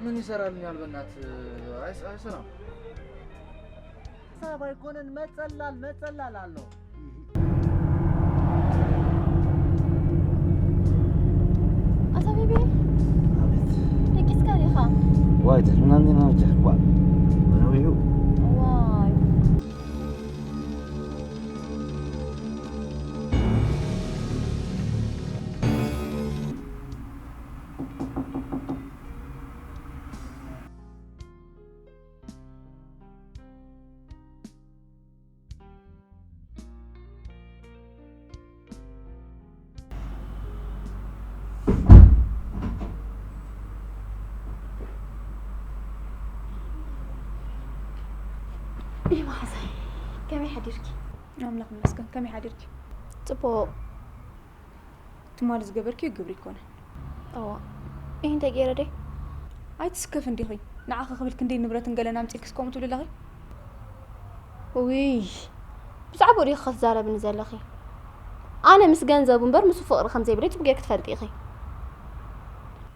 ምን ይሰራልኛል? በእናት አይስ- አይሰራም። ሀሳብ ኣይኮነን መጸላል መጸላል ኣሎ። ኣታ ቤቢ ደቂስካ ዲኻ? ዋይ ተዝናኒ ናብጃ ዋ በነዊሑ ዋይ መሓዛይ ከመይ ሓዲርኪ? ኣምላኽ ይመስገን። ከመይ ሓዲርኪ? ጽቡቕ። ትማሊ ዝገበርክዮ ግብሪ ኣይኮነን። እዋ። ይህ እንታይ ገይረ ደይ? ኣይትስከፍ እንዲኺ። ንዓኺ ክብል ክንደይ ንብረትን ገለን ኣምጺእክስ ከምኡ ትብሊ ኣለኺ? ውይ። ብዛዕባኡ ዲኺ ክትዛረብኒ ዘለኺ? ኣነ ምስ ገንዘቡ እምበር ምስኡ ፍቕሪ ከም ዘይብለይ ጽቡቕ ጌርኪ ትፈልጢ ኢኺ።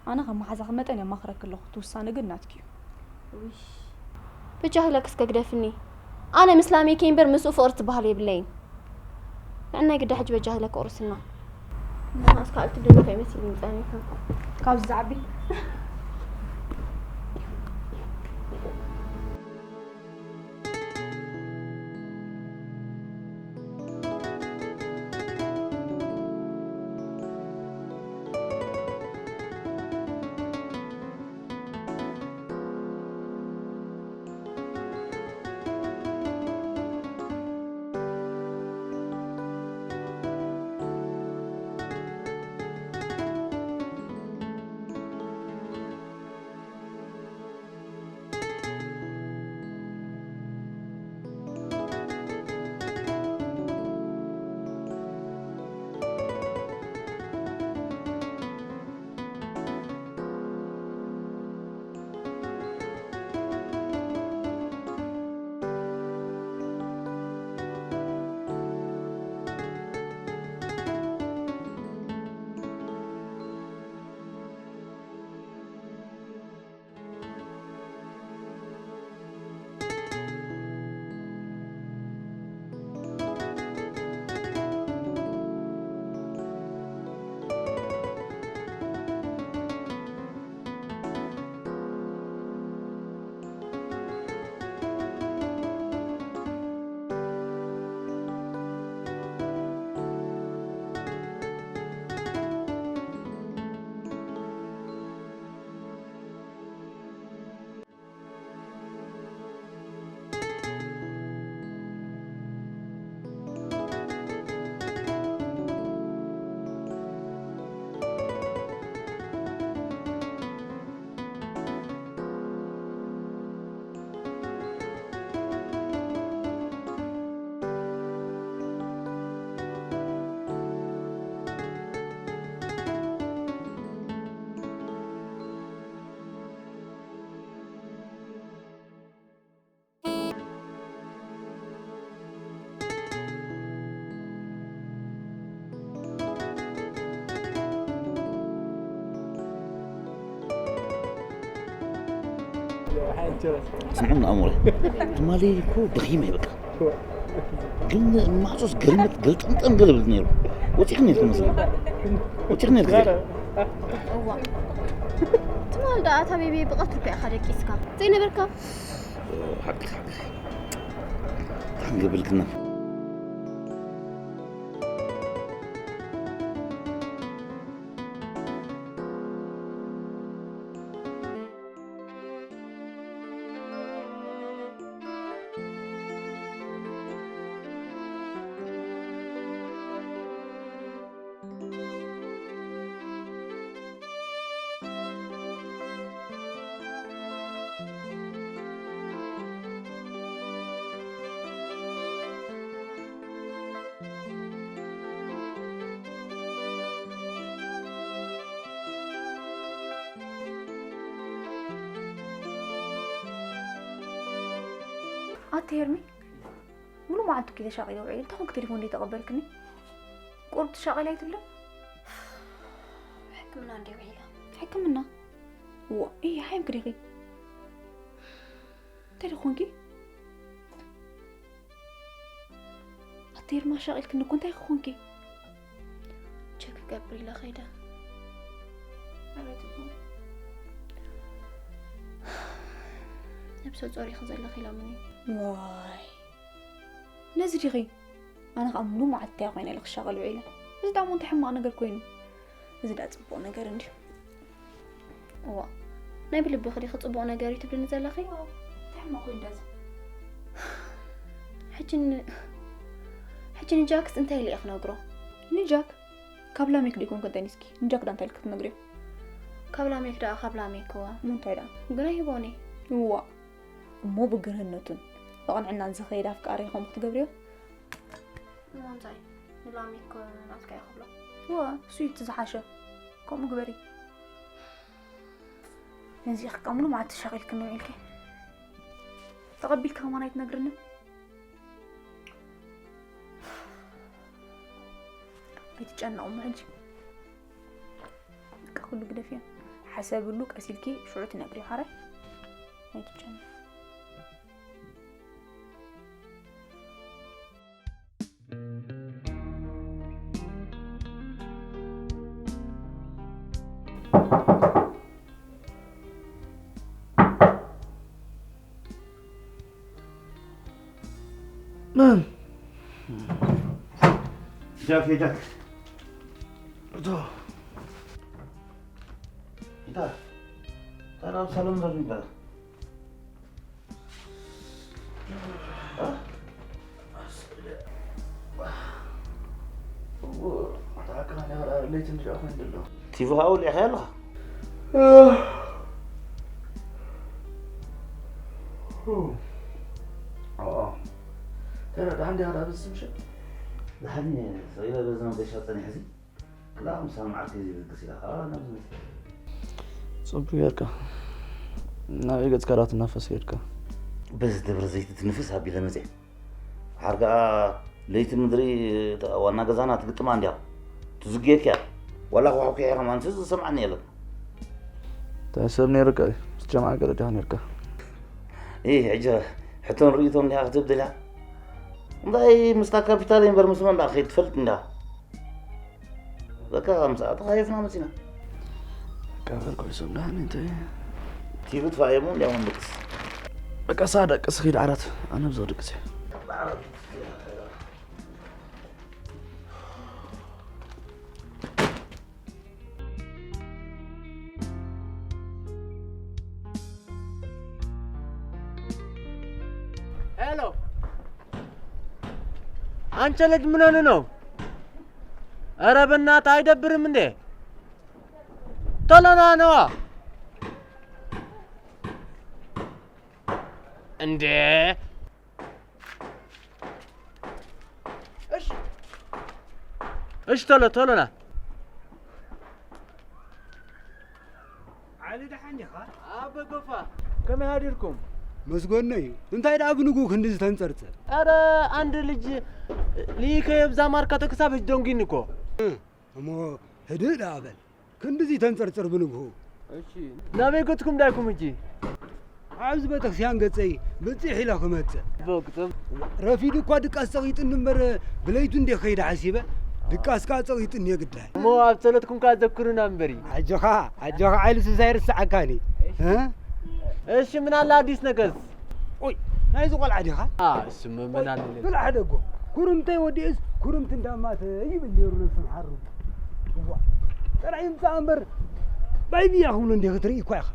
ኣነ ከም መሓዛኺ መጠን የማኽረኪ ኣለኹ። እቲ ውሳነ ግን ናትኪ እዩ። ብጃሂለክ እስከ ግደፍኒ። ኣነ ምስ ላሜከይ እምበር ምስኡ ፍቕሪ ትበሃል የብለይን። ንዕናይ ግዳ ሕጂ በጃሂለክ ቁርስና። ንስኻ ካልእ ትድነቕ ይመስል ይምጻኒ። ካብዚ ዝዓቢ ስምዑኒ ኣሞረ ትማሊ እኮ ደኺመ በቃ ግን ማዕጾስ ግርምጥ ገልጠምጠም ገለ ብል ነይሩ ወፂኽ ነይርኩ መስለ ወፂኽ ነይርኩ እዋ ትማል ደኣ ኣታ ቤቢ ብቐትሪ እኮ ኢኻ ደቂስካ ዘይነበርካ ሓቂ ሓቂ ታንገ ብልክና ኣቲ ሄርሚ ሙሉ መዓልቲ እኮ ተሻቒለ ውዒለ እንታይ ኮንክ ቴሌፎን ዘይተቐበልክኒ ቁሩብ ትሻቐል ኣይትብልን ሕክምና እንደ ውዒላ ሕክምና እዋ፣ እይ፣ ሓይምክ ዲኺ? እንታይ ደኾንኪ? ኣቲ ይርማ፣ ሻቒልክኒ እኮ፣ እንታይ ክኾንኪ? ቸክ ክገብር ኢለ ከይደ። ኣቤት እኮ። ነብሰ ጾር ኢኺ ዘለኺ ኢሎምኒ። ዋይ። ነዚ ዲኺ? ኣነ ኸኣ ሙሉ መዓልቲ እያ ኮይነ ኢለ ክሻቐል ውዒለ። እዚ ደኣ እሞ እንታይ ሕማቕ ነገር ኮይኑ? እዚ ደኣ ጽቡቕ ነገር እንድዩ። እዋ፣ ናይ ብልብኺ ዲኺ ጽቡቕ ነገር እዩ ትብልኒ ዘለኺ? እንታይ ሕማቕ ኮይኑ ደኣ እዚ? ሕጂ ን-፣ ሕጂ ንጃክስ እንታይ ኢለ እየ ክነግሮ? ንጃክ? ካብ ላሜክ ዶ ይኮን ከንጠኒስኪ? ንጃክ ደኣ እንታይ ኢልኪ ክትነግርዮ? ካብ ላሜክ ደኣ ካብ ላሜክ እዋ። እሞ እንታይ ደኣ? ግን ኣይህቦን እየ። እዋ። እሞ ብግርህነቱን ብቕንዕናን ዝኸይድ ኣፍቃሪ ከም ክትገብርዮ? እሞ እንታይ? ንላሜክ ናትካ እየ ክብሎ። እዋ፣ እሱ እዩ እቲ ዝሓሸ። ከምኡ ግበሪ። ነዚ ኢኻ ሙሉ መዓልቲ ሻቒልክኒ ውዒልኪ። ተቐቢልኪ ከማን ኣይትነግርንን? ኣይትጨነቑ እሞ ሕጂ። በቃ ኩሉ ግደፍዮ። ሓሰብሉ፣ ቀስ ኢልኪ ሽዑ ትነግርዮ ሓራይ። ኣይትጨነቑ። መን? ጃክ፣ ጃክ። እቶ። ኢታ። ታዲያ ኣብ ሳሎን ዘሎ ይበላ። ቲቪ ከዓ ወሊዕካዮ ኣለኻ? ደሓን ዲኻ? ደኣ በዚ ምሸት? ደሓን እየ። ስቕ ኢለ በዚ መገሻ ጸኒሐ እዚ ክልተ ምሳሕ መዓልቲ እዩ ዝድግስ ኢላ። ኣረ፣ ናብ ዝመጽእ። ጽቡቅ ጌርካ። ናበይ ገጽካ ደኣ ትናፈስ ጌርካ? በዚ ደብረ ዘይት ትንፍስ ኣቢለ መጽየ። ድሓር ከኣ ለይቲ ምድሪ እታ ዋና ገዛና ትግጥማ እንድያ። ትዝግየኪ እያ። ዋላ ኳሕኲሐ ከማን ዝሰምዓኒ የለን። እንታይ ሰብ ነይሩካ እዩ? ምስ ጀምዓ ገለ ዲኻ ነይርካ? እይ፣ ሕጂ ሕቶን ርእይቶን ዲኻ ክትህብ ደልያ? እንታይ ምስታ ካፒታል እምበር ምስ መን ደኣ ከይትፈልጥ እንድያ? በቃ፣ ምሳኣ ተኻየፍና መጺና። በቃ፣ በል፣ ኮይሶም ደሓን፣ እንታይ? ቲቪ ጥፋእ እሞ እንዲያው ንድቅስ። በቃ፣ ሳዕ ደቅስ፣ ኺድ ዓራት፣ ኣነ ብዛው ድቅስ እየ። ሄሎ፣ አንቺ ልጅ ምን ሆነ ነው? ኧረ በእናትህ አይደብርም እንዴ? ቶሎ ና ነዋ። እንዴ! እሺ። እሺ፣ ቶሎ፣ ቶሎ ና። ዓሊ፣ ደሓን ዲኻ? ኣበ ጎፋ፣ ከመይ ሃዲርኩም? መስጎነይ፣ እንታይ ደኣ ብንጉ ክንዲ ዝተንጸርጸር? ኧረ፣ አንድ ልጅ ልይከ የብዛ ማርካ ተክሳብ እጅ ደንጉኝ እኮ። እ፣ እሞ ህድእ ደኣ በል። ክንድዚ ተንጸርጽር ብንግሁ። እሺ። ናበይ ገጽኩም ዳይኩም ሕጂ? ኣብዚ ቤተክርስትያን ገጸይ ብጽሕ ኢለ ክመጽእ። በግጥም። ረፊዱ እኳ ድቃስ ጸቒጥኒ እምበር፣ ብለይቱ እንዴ ከይደ ሓሲበ፣ ድቃስ ከኣ ጸቒጥኒ የግዳይ። እሞ ኣብ ጸሎትኩም ከኣ ዘክሩና እምበሪ። ኣጆኻ፣ ኣጆኻ ዓይሉ ስሳይ ርስዓካኒ። እሺ። እ? እሺ፣ ምን ኣለ ኣዲስ ነገርስ? ኦይ፣ ናይዚ ቆልዓ ዲኻ? አ፣ እሱ ምን ኣለ? ብላሕ ደጎ። ኩርምተይ ወዲእስ፣ ኩርምቲ እንዳማተ ይብል ነይሩ ነብሱ ሓሩ። እዋ፣ ጥራይ ይምጻእ እምበር፣ ባይብያ ክብሎ እንዲህ ክትርኢ እኳ ኢኻ።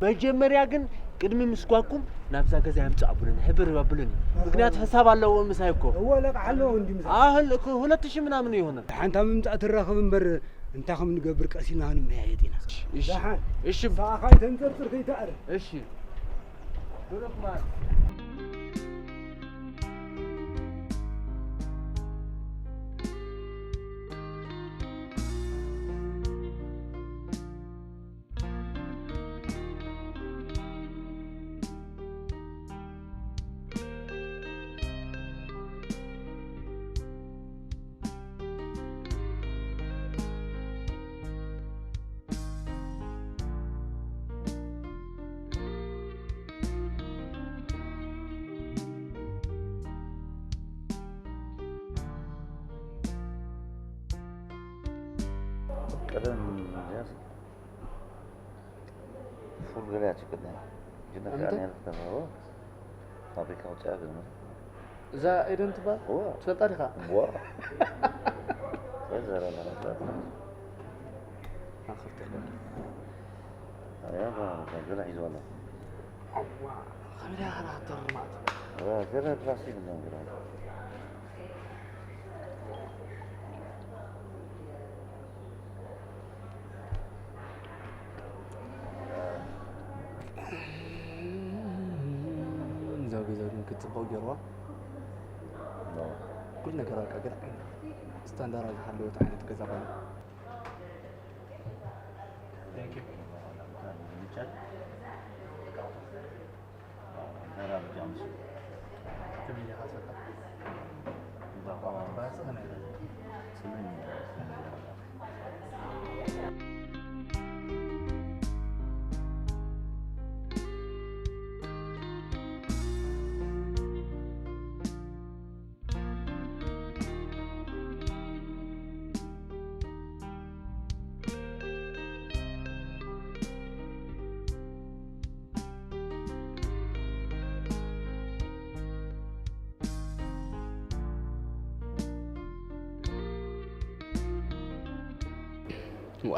መጀመርያ ግን ቅድሚ ምስኳኩም ናብዛ ገዛ የምጽእ ኣብሉኒ፣ ሕብር ኣብሉኒ። ምክንያቱ ሕሳብ ኣለዎ ምሳይ እኮ። እወ፣ ለቃሕ ኣለዎ እንዲ ምሳይ። ኣህል እኮ ሁለት ሺህ ምናምን ይሆናል። ሓንታ ምምጻእ ትራኸብ እምበር፣ እንታይ ከም ንገብር ቀስ ኢልና ክንመያየጥ ኢና። እሺ፣ ደሓን። እሺ። ሰኣኻ ይተንጸርጽር ከይተኣረ። እሺ። ብሩክ ማር። ፉል ገለ ያችክልኝ ጅነ እንተ? ከአኔ ያልተባበ ፋብሪካ ውጭ ሀገር ነው። እዛ ኤደን ትበሃል ዋ ትፈልጣ ዲኻ? ዋ ዘረባ ኣኽርተ ገለ ሒዝዋ ኣሎ። ኣዋ ከመይ ዲኻ ክትርማት ገለ ፕላስቲክ ነው ገለ እዛ ገዛ ግን ክትፅብቕ ገይርዋ ኩሉ ነገር በቃ ግን ዓይነት ስታንዳርድ ዝሓለወት ዓይነት ገዛ ኮይና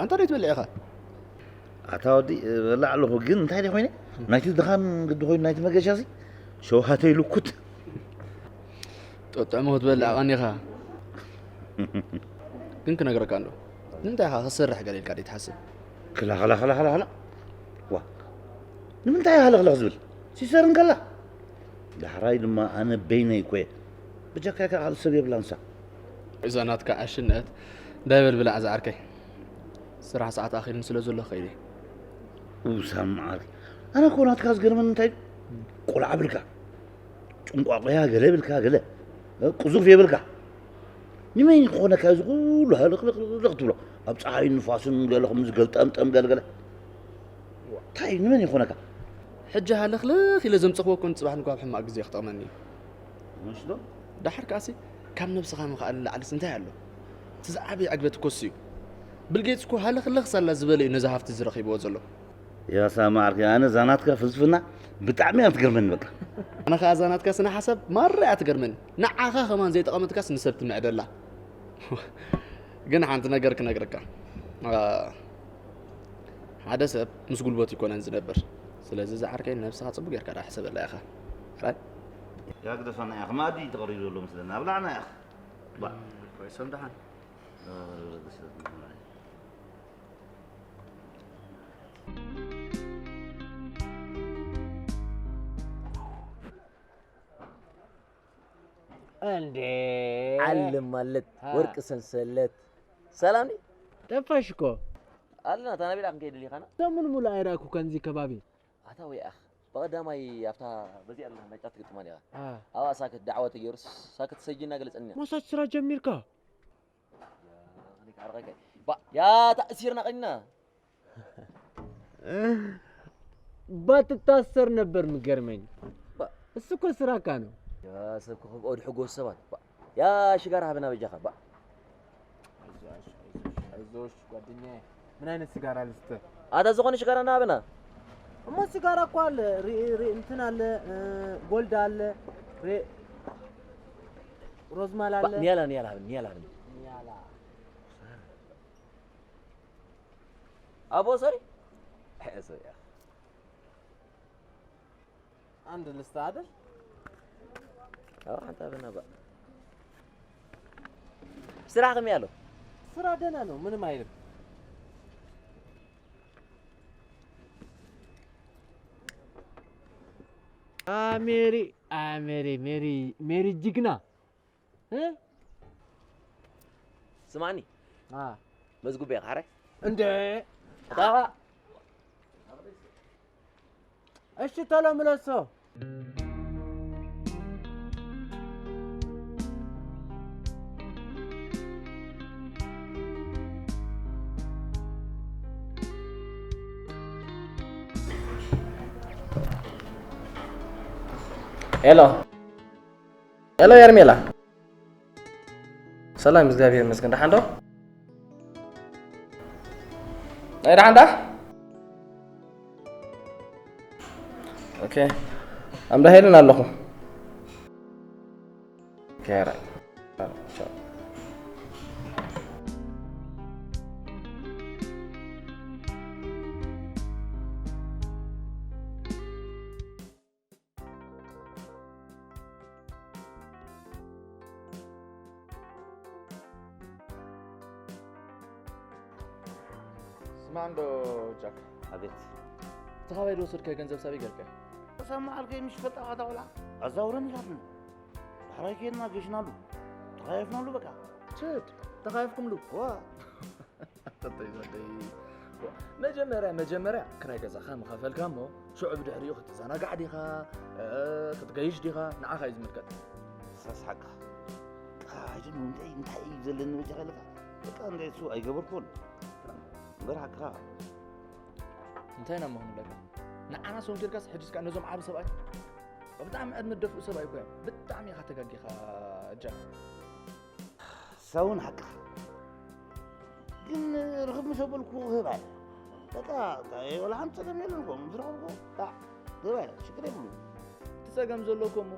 ኣንታ ደይ ትበልዕ ኢኻ ኣታ ወዲ በላዕ ኣለኹ ግን እንታይ ደይ ኮይነ ናይቲ ድኻን ግዲ ኮይኑ ናይቲ መገሻ ሲ ሸውሃተይ ልኩት ጠጥዕሙ ክትበልዕ ቀኒኻ ግን ክነግረካ እንዶ ንምንታይ ኢኻ ክሰርሕ ገለ ኢልካ ደይ ትሓስብ ክላ ክላ ክላ ክላ ክላ ዋ ንምንታይ ሃለኽለኽ ዝብል ሲሰር እንከላ ዳሕራይ ድማ ኣነ በይነይ ኮየ ብጀካይ ከዓ ካልእ ሰብ የብላንሳ እዛ ናትካ ዕሽነት ዳይበል ብላዕ ዝዓርከይ ስራሕ ሰዓት ኣኺልን ስለ ዘሎ ኸይደ ውሳን መዓር ኣነ ኮ ናትካ ዝገርመን እንታይ ቆልዓ ብልካ ጭንቋቆያ ገለ ብልካ ገለ ቅዙፍ የብልካ ንመን ይኾነካ እዚ ኩሉ ሃለኽለኽለኽ ትብሎ ኣብ ፀሓይን ንፋስን ገለ ከምዚ ገልጠምጠም ገለገለ እንታይ ንመን ይኾነካ ሕጂ ሃለኽለኽ ኢለ ዘምፀኽዎ ኮን ፅባሕ ንኳብ ሕማቕ ግዜ ክጠቕመኒ እዩ ምሽ ዶ ዳሓር ከኣሲ ካብ ነብስኻ ምኽኣል ንላዕልስ እንታይ ኣሎ እቲ ዝዓበየ ዕግበት እኮ እሱ እዩ ቢልጌትስ እኮ ሃለኽለኽ ሳላ ዝበለ እዩ ነዚ ሃፍቲ እዚ ረኺብዎ ዘሎ ያሳ ማዓርከይ ኣነ ዛናትካ ፍልስፍና ብጣዕሚ እያ ትገርመኒ በቃ ኣነ ከዓ ዛናትካ ስነ ሓሳብ ማራ እያ ትገርመኒ ንዓኻ ከማን ዘይጠቐመትካስ ንሰብ ትምዕደላ ግን ሓንቲ ነገር ክነግረካ ሓደ ሰብ ምስ ጉልበቱ ይኮነን ዝነብር ስለዚ ዝዓርከይ ንነብስኻ ፅቡቅ ጌርካ ዳ ሕሰበላ ኢኻ ራይ ያ ግደፈና ኢኻ ማዲ ተቐሪቡ ዘሎ ምስለና ኣብላዕና ኢኻ ኮይሶም ደሓን እንዴ ዓለም ማለት ወርቂ ሰንሰለት ሰላም ዲ ጠፋሽ እኮ ኣለና ታናቢላ ክንከይድ ሊኻና ሰሙን ሙሉ ኣይረኣኩ ከምዚ ከባቢ ኣታ ወይ ኣኽ ብቐዳማይ ኣብታ በዚኣ ኣለና ናይ ጫት ግጥማ ዲኻ ኣብኣ ሳክት ዳዕዋ ተገይሩስ ሳክት ሰጂና ገለጸኒ ማሳጅ ስራ ጀሚርካ ያ ተኣሲርና ቀኒና ባትታሰር ነበር ምገርመኝ እሱ እኮ ስራካ ነው ያ ሰብ ክኸብኦ ድሕጎስ ሰባት ያ ሽጋራ ሃበና በጃኻ ባ አይዞሽ ጓደኛዬ ምን አይነት ሲጋራ ልስጥህ ኣታ ዝኾነ ሽጋራ እና ሃበና እሞ ሲጋራ እኮ አለ እንትን አለ ጎልድ አለ ሮዝማል አለ ኒያላ ኒያላ ሃበኒ ኒያላ ሃበኒ ኒያላ ኣቦ ሶሪ አንድ ልስታ አይደል አዎ አንተ አበና ባ ስራ ከመይ ኣሎ ስራ ደህና ነው ምንም አይልም አሜሪ አሜሪ ሜሪ ሜሪ ጅግና ስማኒ መዝጉበ ካረ እንደ እሺ ቶሎ ምለሶ ሄሎ ሄሎ፣ ሄርሜላ። ሰላም፣ እግዚኣብሔር ይመስገን። ደሓን ዶ? ናይ ደሓን ዳ? ኦኬ። ኣምዳ ሄድን ኣለኹ። ኦኬ፣ ራይ። ቻው። ስማዕ እንዶ ጃክ። ኣቤት። እቲ ካባይ ዝወሰድካዮ ገንዘብ ሳበይ ገርካዮ? ተሰማዓልከ ምሽ ፈልጣ ካታ ቆልዓ ኣዛውረን ኢላትኒ። ዳሕራይ ከይድና ገሽናሉ። ተኻየፍናሉ በቃ። ሽት፣ ተኻየፍኩምሉ? ዋ። ተተይ ዘደይ። ዋ፣ መጀመርያ፣ መጀመርያ ክራይ ገዛኻ ምኸፈልካ እሞ፣ ሽዑ ብድሕሪኡ ክትዘናጋዕ ዲኻ፣ እ፣ ክትገይሽ ዲኻ፣ ንዓኻ እዩ ዝምልከት። ሳስሓቃ። ቃ፣ ኣይደን እንታይ፣ እንታይ እዩ ዘለኒ በጃኻ ኢለካ? በቃ እንታይ እሱ ኣይገበርኩን። እምበር ሓቅኻ። እንታይ ኢና እሞ ክንብለካ? ንዓና ሰው ጌርካስ ሕጂስ ከኣ ነዞም ዓቢ ሰብኣይ? ብጣዕሚ ዕድመ ደፍኡ ሰብኣይ እኮ እዮም። ብጣዕሚ ኢኻ ተጋጊኻ ጃክ። ሳውን ሓቅኻ። ግን ርኽብ ምስ ኣበልኩ ክህብ ኣየ። በቃ፣ ወላ ሓንቲ ጸገም የለን እኮ። ምስ ረኸብኩ፣ ታ፣ ክህብ ኣየ። ሽግር የብሉን። እቲ ጸገም ዘሎ እኮ እሞ፣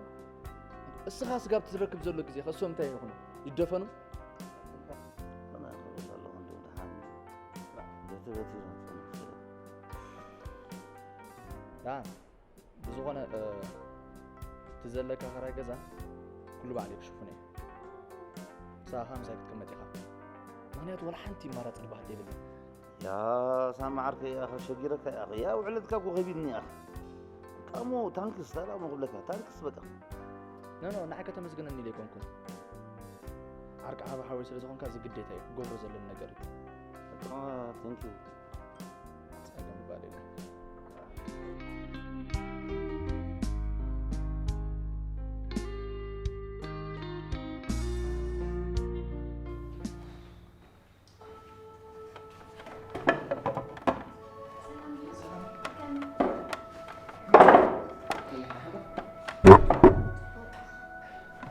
እስኻ ስጋብ ትረክብ ዘሎ ግዜ ከሶም እንታይ ይኹኑ? ይደፈኑ? ኣነ ክብል ኣለኹ እንዶ ደሓን። በቲ በቲ ነው። ደሓን። ብዝኾነ፣ እ፣ እቲ ዘለካ ክራይ ገዛ ኩሉ ባዕለይ ክሽፍኖ እየ። ንስኻ ምሳይ ክትቅመጥ ኢኻ። ምኽንያቱ ዋላ ሓንቲ ኣማራጺ ዝበሃል የብልናን። ያ ሳሚ ዓርከይ፣ ኣኸ ሸጊረካ፣ ኣኸ ያ ውዕለትካ እኮ ከቢድኒ፣ ኣኸ። ካሞ ታንክስ፣ ታላ ሞ ክብለካ፣ ታንክስ በቃ። ኖ፣ ኖ፣ ንዓይ ከተመስግነኒ ኢለ ኣይኮንኩን። ዓርቂ ዓቢ ሓወይ ስለ ዝኾንካ፣ እዚ ግዴታ እዩ፣ ክገብሮ ዘለኒ ነገር እዩ። በቃ፣ ቴንክ ዩ። ጸገም ይባል የለን።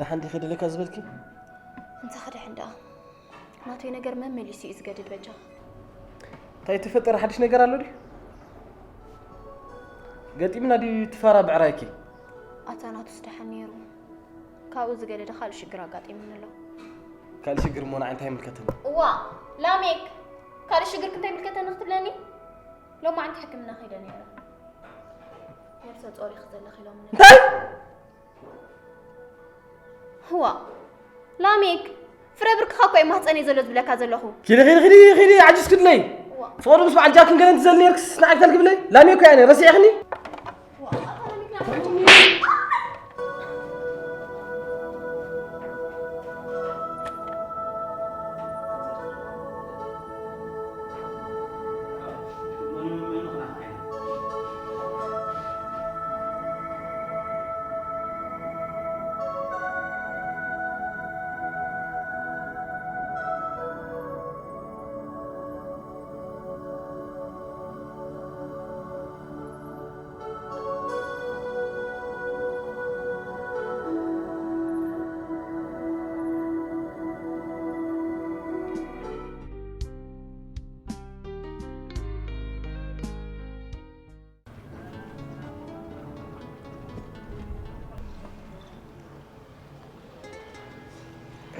ደሓን ዲኺ ደለካ ዝበልኪ? እንታይ ክድሕን ደኣ? ናተይ ነገር መመሊሱ እዩ ዝገድድ በጃ። እንታይ ተፈጠረ? ሓድሽ ነገር ኣሎ ድዩ? ገጢምና ድዩ ትፋራ ብዕራይኪ? ኣታ ናቱስ ደሓን ነይሩ። ካብኡ ዝገደደ ካልእ ሽግር ኣጋጢሙኒ ኣሎ። ካልእ ሽግር እሞ ንዓይ እንታይ ይምልከተኒ? እዋ፣ ላሜክ፣ ካልእ ሽግር እንታይ ይምልከተኒ ክትብለኒ? ሎማዓንቲ ሕክምና ከይደ ነይረ። ነብሰ ጾር ኢኺ ዘለኺ ኢሎምኒ። እንታይ? እዋ፣ ላሜክ፣ ፍረ ብርክኻ እኮ እዩ ማህፀነይ ዘሎ ዝብለካ ዘለኹ። ኪዲ፣ ኪዲ፣ ኪዲ፣ ኪዲ፣ ዓጅዝኪ ድለይ። እዋ። ፍቕሪ ምስ በዓል ጃክን ገለን ትዘሊ ነርክስ ንዓይ ክተልኪ ብለይ? ላሜክ እኮ እያ ነይ፣ ረሲዕኽኒ? እዋ፣ ኣታ ላሜክ ና።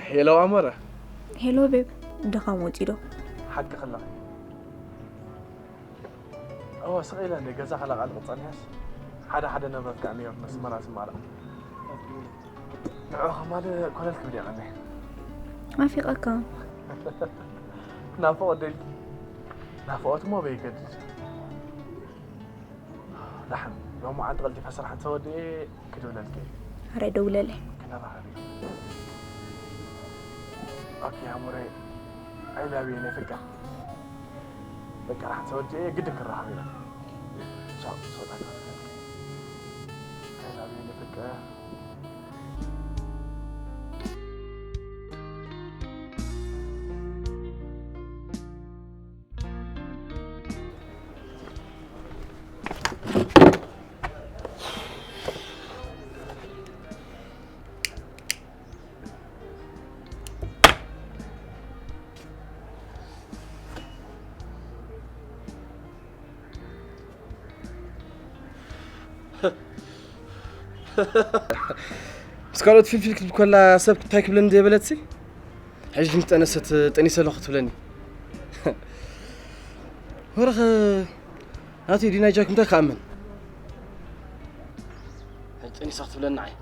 ሄሎ ኣሞረ። ሄሎ ቤብ፣ ድኻም ወፂ ዶ? ሓቂ ከለኺ። እወ፣ ስቕ ኢለ እንደ ገዛ ከለቓልቕ ጸኒሐስ፣ ሓደ ሓደ ንብረት ከኣ ነይሩ ነስመራ ዝማላእ። ንዕኡ ከማልእ ኮለል ክብል እየ ቀንየ። ናፊቐካ። ናፍቖት ደልኪ? ናፍቖት እሞ በይ ይገድድ። ደሓን፣ ሎሚ መዓልቲ ቀልጢፈ ስራሕ እንተወዲኤ ክድውለልኪ እየ። ኣረ ደውለለይ። ክነራኸብ ኢና። ኦኬ ኣሞረይ፣ I love you የኔ ፍቅር። በቃ ደሓን ተወዲኤ ግድን ክራኸብ ኢና። ቻው፣ ሶታ ካፍከልኪ። I love you የኔ ፍቅር። ምስ ካልኦት ፊልፊል ክትብል ከላ ሰብ እንታይ ክብለኒ ዘይበለትሲ፣ ሕጂ ምስ ጠነሰት ጠኒሰ ኣለኹ ትብለኒ። ወረኸ ናተይ ዲናይ ጃክ እንታይ ክኣምን? ሕጂ ጠኒሳ ክትብለኒ ዓይ።